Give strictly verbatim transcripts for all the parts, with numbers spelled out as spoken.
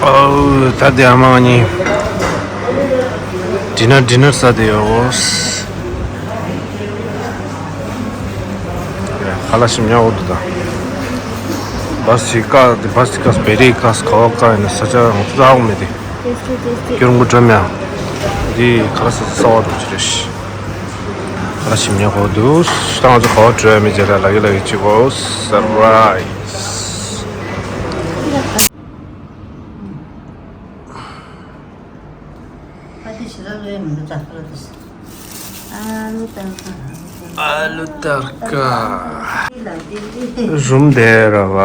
ཨོ། ད་དེ་ཨ་མ་ང་གཉིས་ཌི་ནར་ཌི་ནར་ཟ་དེ་ཡོད། ཁ་ལག་ཞིམ་ཉག་འོ་འདུག་ད། བ་སི་ཀ་དེ་བ་སི་ཀ་བེ་རི་ཀ་ཁ་བ་ཀ་ཡིན་ན་ས་ཆ་ང་ཚོ་རག་མེད་དེ། སྐྱུར་མགོ་འགྲོ་མེད་ཨ། འདི་ཁ་ལག་ཟ་ས་བ་འགྲོ་ཅི་རེད་ཤི། ཁ་ལག་ཞིམ་ཉག་འོ་འདུག་ད་ང་ཚོ་ག་བ་འགྲོ་ཡ་མེད་ཅེ་ལ་ལ་གི་ལ་གི་ཅི་གོ་སར་པ་རའི་སི། ཨ་ལུ་ཏར་ཀ། རུམ་དེ་ར་བ།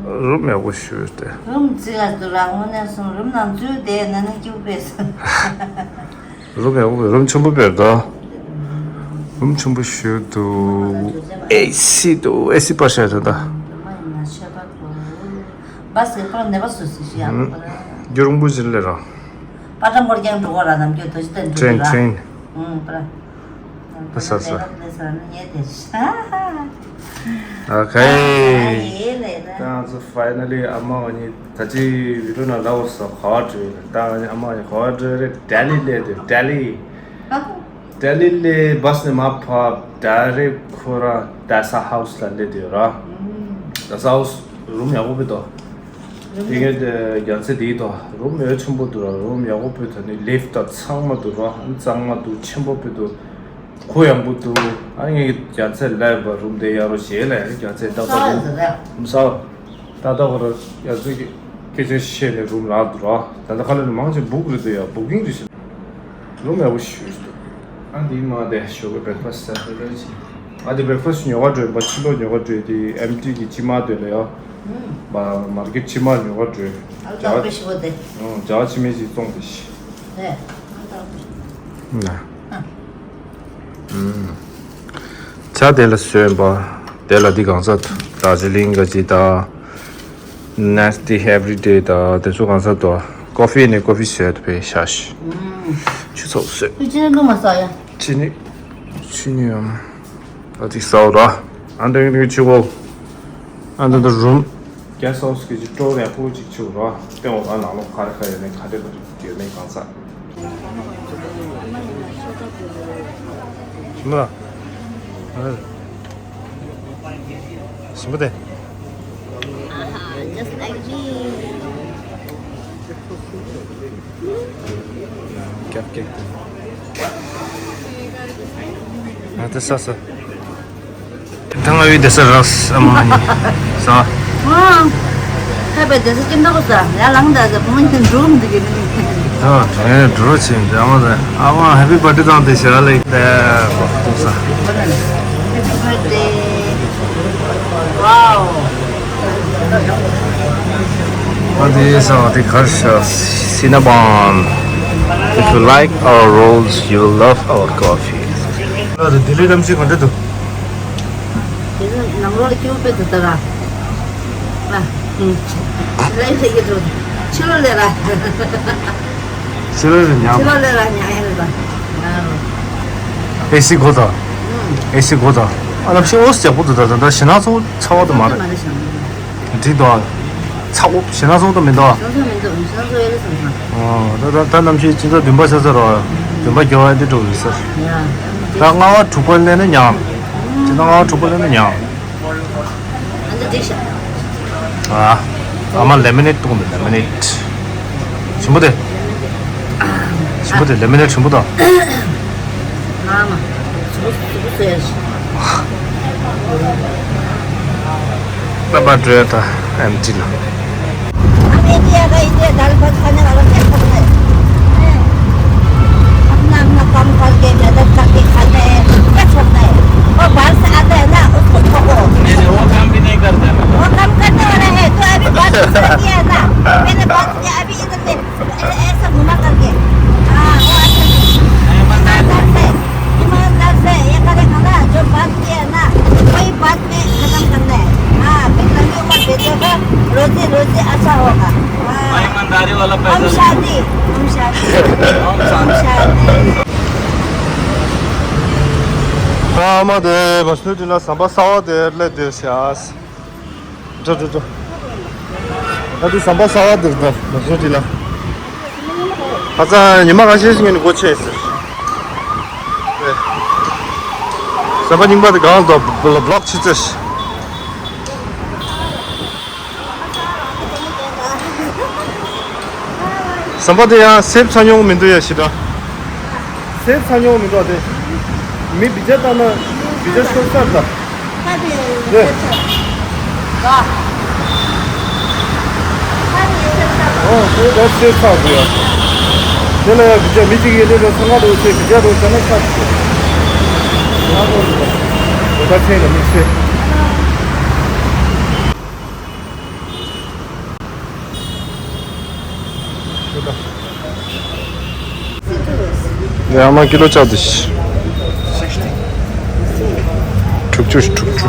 རུམ་ཡག་པོ་ཞུ་སྟེ། རུམ་ཙི་ག་དུ་ར་ངོ་ནས་སོང་རུམ་ནང་འཛུལ་དེ་ན་ནི་སྐྱུག་པས། རུམ་ཡག་པོ་རུམ་ཆེན་པོ་བེར་དོ། རུམ་ཆེན་པོ་ཞུ་དུ། ཨེ་སི་དུ་ཨེ་སི་པར་ཤ་དུ་ད། བ་སི་པར་ནེ་བ་སུ་སི་ཤི་ཡ། རྒྱུ་རུང་པོ་ཟིན་ལེ་ར། པ་ཏྲ་མོར་ཀྱང་འགྲོ་གོ་ར་ནམ་རྒྱུ་དོ་ཅི་ཏན་འགྲོ་ཊྲེན་གི་ར། ཊྲེན། ཨུང་པ་ར། ད་ས་ས། ལེ་ས་ནི་ངེ་དེ་ཤ། ཨོ་ཁེ། ཡེ་ལེ་ད། ད་ང་ཚོ་ཕའི་ནལ་ལི་ཨ་མ་ང་གཉིས་ད་ཅི་བི་ཌི་ཡོ་ནང་ལབ་སོང་ག་བ་འགྲོ་ཡིན་ད། ང་གཉིས་ཨ་མ་ང་གཉིས་ག་བ་འགྲོ་རེད། ལྡི་ལི་སླེབས་དུས་ལྡི་ལི། ལྡི་ལི་སླེབས་བ་སི་ནས་མར་ཕབ་ཌའི་རེག་ཁོ་རང་ཏཱ་ས་ཧའུ་སི་ལ་སླེབས་དུས་ར། ཏཱ་ས་ཧའུ་སི་རུམ་ཡག་པོ་བི་དོ། དེ་གའི་རྒྱ་མཚན་དེའི་ཐོག་རུམ་ཡོད་ཆེན་པོ་འདུག་ར། རུམ་ཡག་པོ་བོད་ད་ནི་ལིཕ་ཊ་ཚང་མ་འདུག་ར། གཙང་མ་འདུག་ཆེན་པོ་བོད་འདུག་གུ་ཡངས་པོ་འདུག་ཨ་ངའི་རྒྱ་མཚན་ལབ་པ་རུམ་དེ་ཡག་རོ་ཞེས་ལ་ཡང་རྒྱ་མཚན་ཏག་ཏག་རུམ་ས་ཏག་ཏག་ར། རྒྱ་མཚན་གྱི་སྐད་ཆ་བཤད་ནས་རུམ་རག་འདུག་ར། ད་ལྟ་ཁ་ལ་ནི་མང་ཆེ་བུག་རེད་འདུག་ཡ། བུག་གིང་རེད་ཤི། རུམ་ཡག་པོ་ཞུས་འདུག་ཨ་འདི་མ་དེ་ཞོགས་པའི་བྷེག་ཕ་སི་ལ་ཅི། ཨ་འདི་བྷེག་ཕ་སི་ཉོ་ག་འགྲོ་ཡིན་པ། ཕྱི་ལོགས་ཉོ་ག་འགྲོ་ཡིན། དེ་ཨེམ་ཊི་གི་སྤྱི་དམངས་དོན་ལ་ཡོ། མ་མར་ཀེ་ཊི་སྤྱི་དམངས་ཉོ་ག་འགྲོ་ཡིན། ཨ་ལ་ཏག་པའི་ཤི་བོ་དེ། ཨོ་ཇ་བ་ཕྱི་མི་ཞིག་བཙོང་དེ་ཤི། དེ་ཨ་ཏག་པའི་ཤི། ན། ཨ། ཇ་དེ་ལ་བཟོས་ཡིན་པ། དེ་ལ་འདི་གང་ས་དར་ཇི་ལིང་ག་ཅི་ད། Nestle everyday ད་དེ་ཚོ་གང་ས་དོ། ཀོ་ཕི་ནི་ཀོ་ཕི་བཟོས་ཏེ་བས་ཤ་ཤི། ཆུ་ཚོད་བཟོས། ཁོས་ཅི་ནས་བླུགས་མ་ཟ་ཡ། ཅི་ནི། ཅི་ནི་ཡང་། ཨ་ཅིག་ཟའོ་ར། ཨ་འདྲ་འདྲ་ཆུ་གོ་ཨ་འདྲ་འདྲ་རུམ། ཀེ་སི་ཧའུ་སི་གི་ཅིག་སྤྲོ་ཡག་པོ་ཅིག་ཆུ་ར། སྟེང་འོག་ག་ནང་ལོགས་ག་རེ་ག་ཡོད་ནས་ག་རེ་ག་རེ་ཡོད་ནས་གང་ས། ཞིམ་པ། ཞིམ་པ་དེ། Just like me. རྒྱབ་ཀྱེག་དེ། ང་དེ་ས་ས། ཐང་ཨ་བི་དེ་ས་ར་ས་མ་ནི། ས། ཨང་། ཁ་བའི་དེ་ས་ཀྱེ་འདོག་ས། ཡ་ལང་ད་ས་བུ་མོ་ཡིན་འགྲོ་མི་འདུག་གི་ནི། ཨ་ཨེ་འགྲོ་ཆེན་དེ་ཨ་མ་ས། ཨ་མ་ཧེ་པི་བར་ཐི་ཌེ་དང་དེ་ཤ་ལེགས་དེ་གོ་ཐུག་ས། Happy birthday. Wow. What is, uh, the Karshas Cinnabon? If you like our rolls, you will love our coffee. ལ་དེ་ལས་རམ་ཤི་གོ་འདྲ་འདུག་དེ་ནང་ལོགས་ལ་སྐྱེ་བོ་དཔེ་དུ་ལྟ་ར། ཨ། ལན་ལེགས་ཀྱི་འགྲོ། ཕྱི་ལོགས་ལས་ར། ཕྱི་ལོགས་ལས་ཉག་ཕྱི་ལོགས་ལས་ར་ཉག་ཡ་རེད་པ། ཨེ་སི་གོ་ད། ཨེ་སི་གོ་ད། ཨ་ལ་ཕྱི་འོ་ཟེག་པོ་དུ་ད་ད་ད་ཞེ་ན་ཚོ་ཚ་བ་དུ་མ་རེད། འགྲིག་དོ། ཚ་བོ་ཞེ་ན་ཚོ་དུ་མི་འདུག་ཨོ་ད་ད་ནམ་ཞིག་སྤྱི་ཚོགས་བདུན་པ་ཆ་ཚ་རོ། བདུན་པ་རྒྱ་བ་འདི་འགྲོ་གི་ས། ད་ལྔ་བ་དྲུག་པ་ལས་ནི་ཉག་སྤྱི་ཚོགས་ལྔ་བ་དྲུག་པ་ལས་ནི་ཉག་ཨ་མ་ལེ་མི་ནེ་ཊི་བཏུང་འདུག་ལེ་མི་ནེ་ཊི། ཞིམ་པོ་དེ། ཞིམ་པོ་དེ་ལེ་མི་ནེ་ཊི་ཞིམ་པོ་དང་། ཨ་མ། ཞིམ་པོ་ཞིམ་པོ་ཟེར། ད་པ་འགྲོ་ད་ཨེམ་ཊི་ལ། हम इंडिया का इधर दाल भात खाने वाला क्या खाते हैं? अपना अपना काम करके, मेहनत करके खाते हैं, क्या छोड़ता है? और बाहर से आता है ना, उसको ठोको। नहीं, नहीं, वो काम भी नहीं करते हैं। वो काम करने वाला है, तो अभी बात किया ना, मैंने बात किया, अभी इधर से ऐ-, ऐसा घुमा करके। हाँ, वो अच्छा है। ईमानदार से, ईमानदार से ये करेगा ना, जो बात किया है ना, वही बात में खत्म करना है। हाँ, फिर लंबी उम्र भेजेगा, रोजी, रोजी अच्छा होगा। हाँ। ईमानदारी वाला पैसा। हम शादी, हम शादी, हम शादी। ཨ་མ་དེ་མ་སྣུར་དྲིན་ལ་ཟམ་པ་གསར་པ་དེ་སླེབས་བསྡད་ཤག་འགྲོ་འགྲོ་འགྲོ། ད་དུང་ཟམ་པ་གསར་པ་འདིར་ད་ནག་ཚོང་འདི་ལ། ཁ་སང་ཉི་མ་ཁ་ཤས་ཤིག་ནས་སྒོ་ཕྱེ་ཟེར། ཟམ་པ་རྙིང་པ་དེ་གང་ལ་འདུག་བློག་ཆི་ཙེ། ཟམ་པ་དེ་ཡང་སེབ་ཚ་མྱོང་མི་འདུག་ཡ་ཞེ་དྲག། སེབ་ཚ་མྱོང་མི་འདུག་དེ། མི་བི་ཇ་བཏང་ན་བི་ཇ་ཤོར་ས་ད། ད་དེ་རེད། སེབ་ཚ། ད་དེ་སེབ་ཚ། ཨོ་ད་སེབ་ཚ་དེ་ཡ། དེ་ལ་ཡ་བི་ཇ་མི་གཅིག་ཡིན་དེ་ཚོ་ཚང་མ་དུ་ཚེ་བི་ཇ་དུ་ཚ་ན་ཤ་ཚ། ང་ཚོ་ད་ཚེ་ལ་མི་ཚེ། ཡ་མ་ཀི་ལོ་ཆ་དུ་ཤི། དྲུག་ཅུ་དྲུག་ཅུ།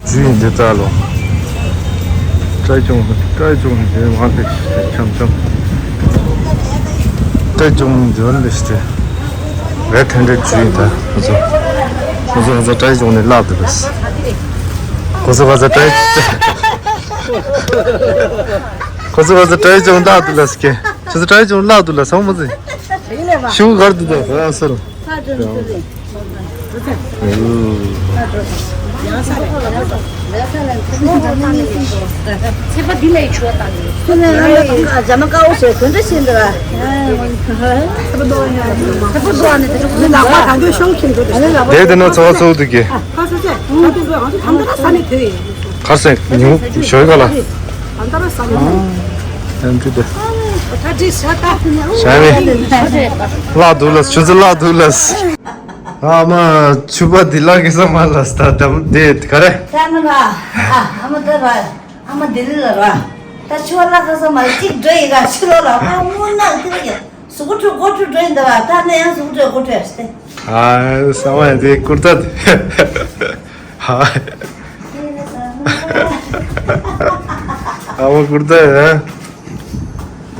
ཇུས་འདི་ལྟ་ལོ། ཀྲའི་ཅུང་ཀྲའི་ཅུང་འདི་མ་འདི་ཤི་ཆམ་ཆམ། ཀྲའི་ཅུང་འདི་འདི་ཤི། རེད་ཐན་རེད་ཇུས་ད་ཁོ་ཚོ། ཁོ་ཚོ་ཁོ་ཚོ་ཀྲའི་ཅུང་ནས་ལབ་འདུག་ལ། ཁོ་ཚོ་ཁོ་ཚོ་ཀྲའི། ཁོ་ཚོ་ཁོ་ཚོ་ཀྲའི་ཅུང་ལབ་འདུག་ལ་སྐད། ཁྱོད་ཚོ་ཀྲའི་ཅུང་ལབ་འདུག་ལ་སོང་མ་ཚེ། ཤུ་གར་འདུག་ད་ཨ་སར། ཚེ་པ་འདི་ལས་ཆོག་ད་ནི། ཁྱོད་ནི་ཨ་མ་དང་ཨ་ཇ་མ་དཀར་པོ་ཞེས་དོན་འདྲ་ཤེས་འདུག་ཨ། ཚེ་པ་འདུག་ཨ་ནི་དེ་ཚོ་ཁོ་ནི་ལག་པ་གང་གི་ཤོང་ཁྱིམ་དུ་དེ་ནི་ལག་པ། དེ་དེ་ན་ཚོགས་ཚོགས་འདུག་གི། ཁ་སོ་ཚེ་ཁ་དེ་ཚོ་ང་ཚོ་དམ་དུ་ལ་ས་ནས་དེ་ཡིན། གར་སེང་ཉུང་ཞོའི་ག་ལ། ཨ་མ་ཆུ་པ་འདི་ལ་ཆུ་ཚོད་ལ་འདུག་ལ། ཨ་མ་ཆུ་པ་འདི་ལ་གེ་ས་མ་ལ་སྟ་དམ་དེ་ག་རེ། ད་མ་ལ་ཨ་ཨ་མ་ད་ར་ཨ་མ་དེ་ལི་ལ་ར་ད་ཆུ་པ་ལ་གེ་ས་མ་ལ་གཅིག་འགྲོ་ཡི་ག་ཆུ་ལོ་ལ་ཨ་མུ་ན་དེ་ལ་གེ་སུ་གུ་ཁྲུ་གོ་ཁྲུ་འགྲོ་ཡི་འདི་ལ་ད་ནས་ཡང་སུ་གུ་ཁྲུ་གོ་ཁྲུ་སྟེ། ཨ་ས་མ་དེ་ཀུར་ཏ་དེ། ཧ། ཨ་བོ་ཀུར་ཏ་ཡ།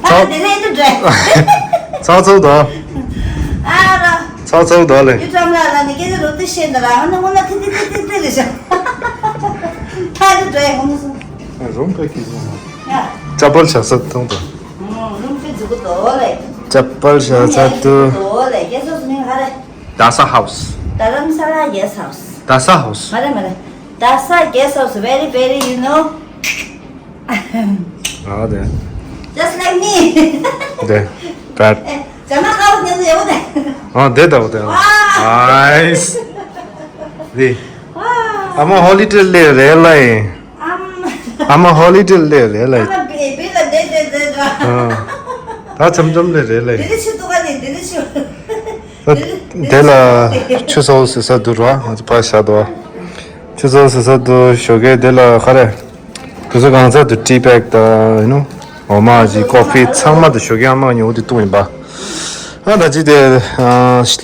ཨ་དེ་ནས་དུ་འདྲ། ཚགས་ཚུད་དོ། ཨ་ར། ཚགས་ཚུད་དོ་ལེ། ཡུ་ཀྲམ་ལ་ལ་ནི་སྐད་ཆ་རོ་ཏི་ཤེས་འདི་ལ་ཨ་ནི་ངོ་ན་ཏི་ཏི་ཏི་ཏི་ཏི་རེ་ཤ། ཐ་དུ་འདྲ་ཡ་ངོ་ན་སོང་། རུམ་པའི་སྐད་ཆ་ན། ཡ། ཅ་པལ་བཞག་ས་མཐོང་དོ། རུམ་པའི་འཛུགས་དོ་ལེ། ཅ་པལ་བཞག་ས་དུ། དོ་ལེ་སྐད་ཆ་སུ་མིང་ཧ་རེ། Dasa House. Dharamsala guest house. Dasa House. མ་རེད་མ་རེད། Dasa guest house very very you know. ཨ་དེ། Just like me. དེ། Bad. ཇ་མ་ཀའོ་ཉན་ཡོད་དེ། ཨ་དེ་ད་དེ། Nice. དེ། ཨ་མ་ཧོ་ལི་ཌེ་ལེ་རེད་ལ་ཡིན། ཨམ། ཨ་མ་ཧོ་ལི་ཌེ་ལེ་རེད་ལ་ཡིན། ཨ་མ་བེ་བེ་ལ་དེ་དེ་དེ་དེ། ཨ། ད་ཆམ་ཆམ་ལེ་རེད་ལ་ཡིན། དེ་ཆི་ཏུ་ག་དེ་དེ་ཆི། དེ་ལ་ཆུ་ཚོད་ཟེར་ས་འདུག་ར་ང་ཚོ་ཕར་བཞག་འདུག་ཆུ་ཚོད་ཟེར་ས་འདུག་ཞོགས་ཀས་དེ་ལ་ག་རེ། དུས་ཚོད་གང་ཚ་འདུག tea bag དང་ཡིན་ནོ། འོ་མ་ཅིག་ཀོ་ཕི་ཚང་མ་འདུག་ཞོགས་ཀས་ཨ་མ་ཉོ་དེ་བཏུང་ཡིན་པ། ཨ་ད་ཅི་དེ་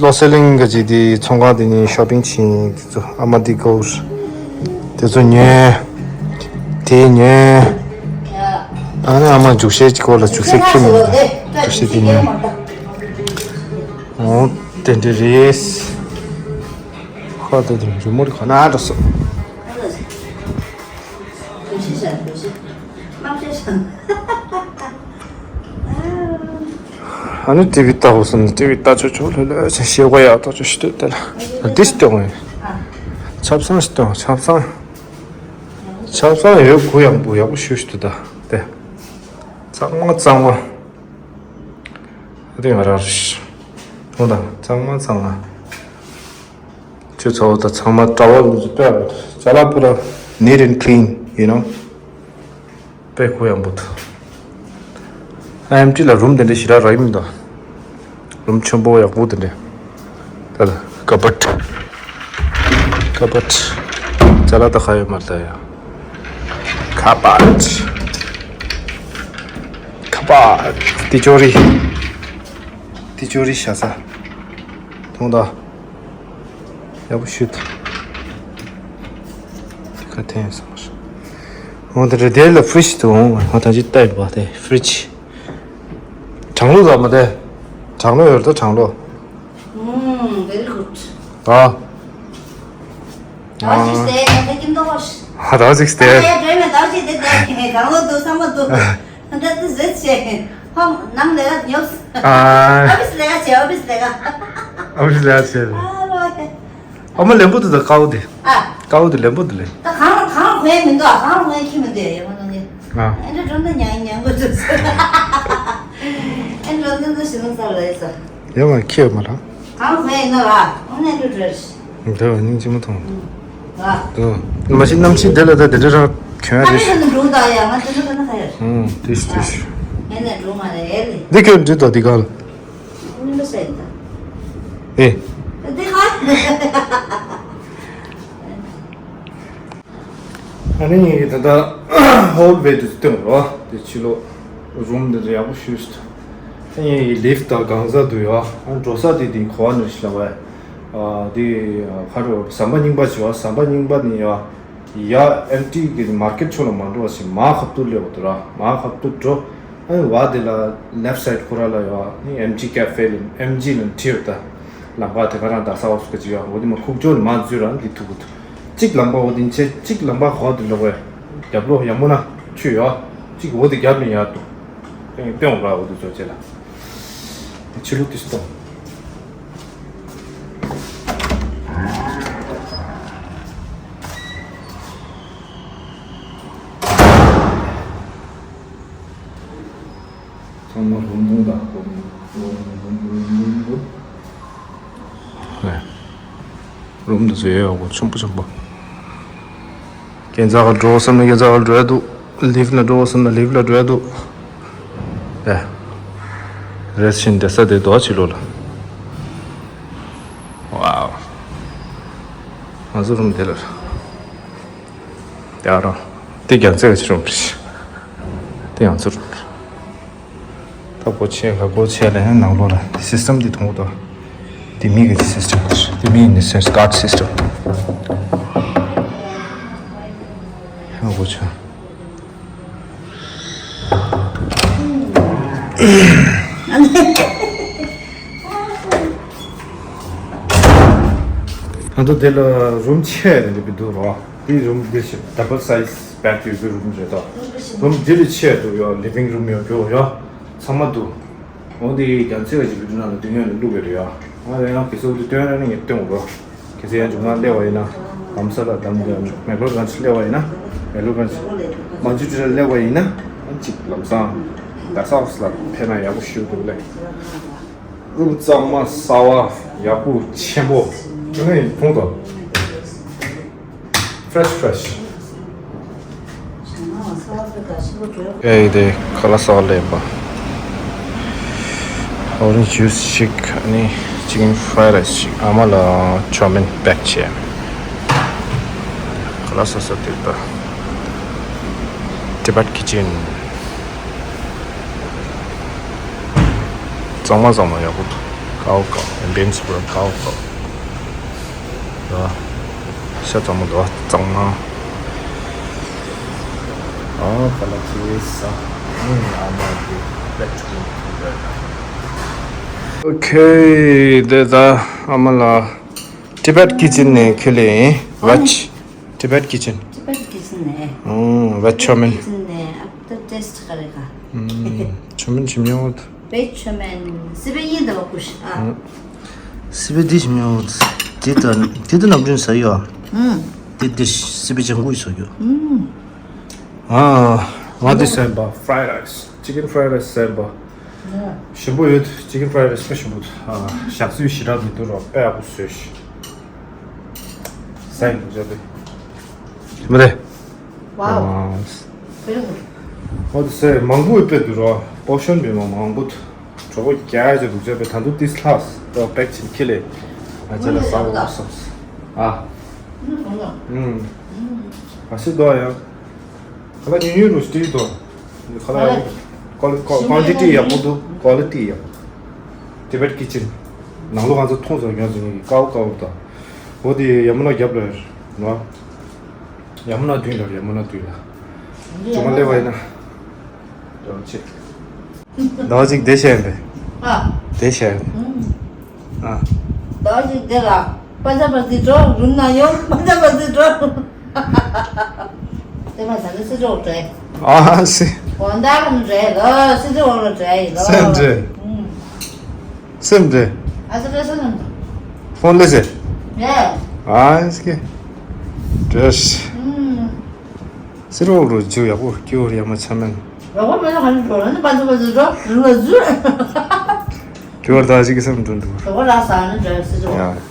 ལོ་སེ་ལིང་ག་ཅིག་དེ་ཚོང་ཁང་དེ་ནས་ཤོ་པིང་ཕྱིན་དེ་ཚོ་ཨ་མ་དེ་གོ་དེ་ཚོ་ཉོས། དེ་ཉོས། ཨ་ནི་ཨ་མ་འཇུག་ཤེས་ཀྱི་སྐོར་ལ་འཇུག་ཤེས་ཁྱེར་མི་འདུག་འཇུག་ཤེས་དེ་ཉོས། འོ་དེ་འདྲ་རེད། ཁ་ཏོ་དེ་རྒྱུ་མོར་ཁ་ན་འགྲོ་སོང་། ཨ་ནི་ཊི་ཝི་ལྟ་དགོས་སོང་ནི་ཊི་ཝི་ལྟ་ཆོག་ཆོག་ལྷོད་ལྷོད་ཅིག་ཤེས་གོ་ཡག་ཐག་ཆོད་ཞིག་ལྟོས་དེ་ལ་འདི་ཞིག་སྟོན་དགོས་ཡིན། ཆབ་གསང་ཞིག་སྟོན་ཆབ་གསང་། ཆབ་གསང་ཡོད་གུ་ཡང་བུ་ཡག་པོ་ཞུ་ཞིག་ལྟོས་ད་དེ། གཙང་མ་གཙང་མ། ཨ་དེ་ང་རང་རེད། ཐོང་དང་གཙང་མ་གཙང་མ། ཁྱོད་ཚོ་ད་ཚང་མ་གྲྭ་བ་ལུགས་སུ་སྤེལ་བ་ཅ་ལག་པུ་ར་neat and clean you know། དཔེ་གུ་ཡང་བུ་ཐུ། ཨ་ཨེམ་ཊི་ལ་རུམ་དེ་འདྲ་ཞེ་དྲག་རག་གི་མི་འདུག་རུམ་ཆེན་པོ་ཡག་པོ་དེ་འདྲ། ད་ལ་ཀ་བཊ། ཀ་བཊ། ཅ་ལག་ད་ག་ཡོད་མ་རེད་ད་ཡ། ཀ་བཊ། ཀ་བཊ། ཏི་ཅོ་རི། ཏི་ཅོ་རི་བཞག་ས། ཐོང་ད། ཡག་པོ་ཞུ་ཐུབ། ཁ་འཐེན་སོང་། འོ་དེ་རེད་དེ་ལ་ཕི་རི་ཇི་དུ་འོང་ང་ད་ཅི་ལྟ་ཡིན་པ་དེ་ཕི་རི་ཇི། གྲང་ལུགས་ལ་མ་དེ། གྲང་ལུགས་ཡོད་དོ་གྲང་ལུགས། ཨུམ། very good. ཨ། What you say? Nothing in the wash. ཧ་ད་ཅིག་སྟེ། ཨ་ཡ་བྲོས་མེད་ད་ཅིག་དེ་དེ་གང་ལོ་འདུག་བསམ་བློ་འདུག་ད་དེ་ཟེར་བྱས་ཧོམ་ནང་ལས་ཀ་ཉོབ། ཨ་ཨ་ཕིས་ལས་ཀ་བྱས་ཨ་ཕིས་ལས་ཀ་ཨ་ཕིས་ལས་ཀ་བྱས། ཨ་ལོ། ཨ་མ་ལེན་པོ་དེ་ད་དཀའ་བོ་དེ། ཨ། དཀའ་བོ་དེ་ལེན་པོ་དེ་ལེན། ད་གང་གང་གོན་མི་འདུག་གང་གོན་ཁྱི་མི་འདུག་ཡ་མ་ནང་ནི། ཨ། ཨེ་འདྲ་འགྲོ་ན་ཉང་ཉང་གོ་ཚོད་ཚོད། ཨེ་འགྲོ་ན་འདུག་ཞི་མོ་ཚ་ལ་ཡི་ས། ཡ་མ་ཁྱི་མ་ར། གང་གོན་ཡིན་ན་ར་ཨོ་ནེ་འགྲོ་འགྲོ་ཤི། འདྲ་བ་སྙིང་རྗེ་མོ་མཐོང་། ཨ། དོ། མ་གཞི་གནམ་གཤིས་དེ་ལ་ད་དེ་འདྲ་ར་གྱོན་ཨ་རེད། ཨ་འདྲ་འགྲོ་ད་ཡ་ང་དེ་འདྲ་ག་ན་ཁ་ཡ། ཨུམ་དེ་ཤི་དེ་ཤི། ཨེ་ནེ་འགྲོ་མ་རེད་ཨེ་ལི། འདི་ཁྱོད་འདྲི་དོ་དེ་ག་ལ། སྙིང་པོ་ཟེར་ད། ཨེ། འདི་ཧ། ཨ་ནི་ད་ལྟ་ཧོལ་ཝེ་དུ་སྟོན་རོ། དེ་ཕྱི་ལོགས་རུམ་འདི་ཡག་པོ་ཞུས། ཨ་ནི་ལིཕ་དང་གང་ཟག་འདུག་ཡོ། ཨ་འགྲོ་ས་དེ་དེ་གོ་བ་ནས་ཤི་ལ་བས། ཨ་དེ་ཁ་རོ་ཟམ་པ་རྙིང་པ་ཞིག་བ། ཟམ་པ་རྙིང་པ་ནི་ཡོ། ཡ་ཨེམ་ཊི་གི་མར་ཀེཊ་ཕྱོགས་ལ་མ་འགྲོ་བ་ཞིག་མར་ཁ་ཐུག་སླེབས་པ་འདུག་ར། མར་ཁ་ཐུག་འགྲོ། ཨ་ནི་བ་དེ་ལ་ལེཕ་སའིཌ་ཁོ་ར་ལ་ཡོད་ཨ་ནི་ཨེམ་ཇི་ཀེ་ཧྥེ་ལ་ཨེམ་ཇི་ལ་ཁྲིད་ད། ལམ་ཁ་དེ་ག་རང་ད་ས་བ་སུ་ཁ་ཅིག་ཡོད། འོ་དེ་མ་ཁུག་ཅོ་ནི་མ་འཛུལ་ར་འདི་ཐུག་གི་འདུག་གཅིག་ལམ་པ་འོ་དེ་ཆེ་གཅིག་ལམ་པ་གོ་དེ་ལོག་བས། རྒྱབ་ལོགས་ཡ་མོ་ན་ཆུ་ཡོད། གཅིག་འོ་དེ་རྒྱབ་ནས་ཡར་འདུག་དེ་སྟོན་ར་འོ་དེ་ཚོ་ཆེ་ལ། ཆུ་ལུག་དེ་སྟོན། ཚང་མ་ལྷུང་ལྷུང་དང་ལྷུང་ལྷུང་ལྷུང་ལྷུང་ལྷུང་ལྷུང་། ལྷུང་དུ་བཟོས་ཡོད་གོ་ཆུང་པོ་ཆུང་པོ། གན་ས་ག་འགྲོ་བསམ་ན་གན་ས་ག་འགྲོ་ཡ་འདུག་ལིཕ་ལ་འགྲོ་བསམ་ན་ལིཕ་ལ་འགྲོ་ཡ་འདུག་ཨེ། རེས་ཤིན་དེ་ས་དེ་རྡོ་ཆི་ལོ་ལ། ཝའོ། ང་ཚོ་རུམ་དེ་ལ། དེ་ཨ་རོ། དེ་རྒྱ་མཚོའི་ཕྱི་རུམ་རེད། དེ་ང་ཚོ་རུམ་རེད། ད་སྒོ་ཕྱེ་ག་སྒོ་ཕྱེ་ལ་ཡང་ནང་ལོགས་ལ་སི་སི་ཊམ་འདི་མཐོང་གོ་ད། འདི་མི་གི་སི་སི་ཊམ་རེད། འདི་མི་ནི་སེམས་སི་ཀཱཌ་སི་སི་ཊམ། ཡང་སྒོ་ཕྱེ། ད་དུང་དེ་ལ་རུམ་ཆེ་རེ་རེ་འདུག་རོ། དེ་རུམ་འདི་ཞིག་ཌབ་བལ་སའི་ཛི་བེཌ་ཡོད་པའི་རུམ་རེད་དོ། རུམ་འདི་ལས་ཆེ་འདུག་ཡོ། ལི་ཝིང་རུམ་ཡོད་རྒྱུ་ཡོ། ཚང་མ་འདུག་འོ་འདི་རྒྱ་མཚོའི་ཞིག་བི་ཌི་ནང་ལ་དུས་ཡུན་ལ་བླུག་གི་རེད་ཡོ། ང་རང་ཡང་གི་སོ་དེ་སྟོན་ར་ནི་ངས་སྟོན་རོ། གལ་སྲིད་ཡང་འཇུག་ན་སླེབས་པ་ཡིན་ན། ལམ་སང་ལ་དམ་དེ་མེག་ལོར་གན་ཇི་སླེབས་པ་ཡིན་ན། མེག་ལོར་གན་ཇི། མན་ཇུ་ཊི་ལ་སླེབས་པ་ཡིན་ན། གཅིག་ལམ་སང་། ད་ས་ཧོ་སི་ལ་ཕེབས་ན་ཡག་པོ་ཞུ་འདུག་ལེ། རུམ་གཙང་མ་གསར་པ་ཡག་པོ་ཆེན་པོ། དེ་ནས་ཕུང་དང་། Fresh fresh། ཨེ་དེ་ཁ་ལག་གསར་པ་ལེན་པ། Orange juice ཞིག་ཨ་ནི་chicken fried rice ཞིག་ཨ་མ་ལ་chow mein pack བྱས། ཁ་ལག་གསར་གསར་དེ་ད། Tibet Kitchen། གཙང་མ་གཙང་མ་ཡག་པོ་འདུག་དཀར་པོ་དཀར་པོ། ambience པོ་དཀར་པོ་དཀར་པོ། ཡ། ཤ་གཙང་མ་འདུག་གཙང་མ། ཨ་ཁ་ལག་ཅིག་ཟ། ཨ་མ་གི་let's go to bed. Okay དེ་ད་ཨ་མ་ལ་Tibet Kitchen ནས་ཁྱེར་ལེ་ཡིན། Veg Tibet Kitchen. Tibet Kitchen ནས། ཨོ་veg chow mein. Kitchen ནས་ཨ་ད་ཊེ་སི་ཊི་ག་རེ་ག chow mein ཞིམ་ཡོད། Veg chow mein སི་པན་ཡིན་ད་བ་ཀུ་ཤ་ཨ། སི་པན་འདི་ཞིམ་ཡོད། དེ་ད་དེ་ད་ནམ་རྒྱུན་ཟ་ཡོད། ཨུམ། དེ་དེ་སི་པན་ལྗང་གུ་ཡོད་ཟ་ཡོད། ཨུམ། ཨ་ང་དེ་ཟ་ཡིན་པ། Fried rice, chicken fried rice ཟ་ཡིན་པ། ཞིམ་པོ་ཡོད། Chicken fried rice དཔེ་ཞིམ་པོ་འདུག་ཨ། ཞག་ཚུལ་ཞེ་དྲག་མི་འདུག་རོགས་དཔེ་ཡག་པོ་བཟོས་ཤིག་ཟ་ཡིན་འདུག་ཅག་དེ། མི་རེད། Wow. Very good. ཨོ་དེ་ཟེར་མང་པོ་ཡོད་པའི་འདུག་རོགས། པོར་ཤོན་མི་མང་མང་པོ་འདུག་གྲོགས་པོ་རྒྱག་ཅིག་འདུག་ཅག་པའི་ད་དུང་ཏིས་ལྷག་ཏོ་པེག་ཕྱིན་ཁྱི་ལས་ང་ཅག་ལ་ཟ་འོ་སོང་། ཨ། ཨུམ། ཨ་སི་དོ་ཡང་། ཁ་ལག་ཉུང་ཉུང་རུ་སྟེར་དོ། ཁ་ལག་ཡག་པོ། ཀོ་ལི་ཀོ་ཀོན་ཊི་ཊི་ཡག་པོ་འདུག་ཀོ་ལི་ཊི་ཡག་པོ། Tibet Kitchen། ནང་ལོགས་ང་ཚོ་མཐོང་ཚར་ཡོང་ཚོ་ངེད་ཀྱི་ཀའོ་ཀའོ་དང་། འོ་དེ་ཡ་མུ་ན་རྒྱབ་ལ་ཡོད་རེད། ཡ་མུ་ན་མདུན་ལ་ཡ་མུ་ན་མདུན་ལ། ཇོ་མོ་སླེབས་པ་ཡིན་ན། ཡོང་ཆེ། ཟླ་བ་གཅིག་བསྡད་ཤེས་ཡིན་པས། ཨ། བསྡད་ཤེས་ཡིན། ཨ། ཟླ་བ་གཅིག་བསྡད་ལ། པ་ཚ་པ་ཚི་འགྲོ་རུམ་ན་ཡོང་པ་ཚ་པ་ཚི་འགྲོ། སེམས་པ་ད་ནི་སི་ཅོག་འདྲ། ཨ་སི། གོང་ད་ལ་འདྲ་ལ་སི་ཅོག་ལ་འདྲ་ཡི་ལ། སེམས་འདྲ། ཨུམ། སེམས་འདྲ། ཨ་ཙི་ཙི་སི་ནམ། ཕོན་ལེ་ཟེར། ཡ། ཨ་སི་ཀེ། འདྲ། ཨུམ། སི་རོག་རུ་ཇུ་ཡག་པོ་སྐྱོར་ཡ་མ་ཆ་མེན། ཡག་པོ་མེད་ན་ག་ནི་འགྲོ་ལ་ནི་པ་ཙི་པ་ཙི་འགྲོ་རུ་ལ་ཟུ། སྐྱོར་ད་ཅིག་སེམས་འདྲ་འདུག་ཡག་པོ་ལ་ས་ནི་འདྲ་སི་ཅོག་ཡ།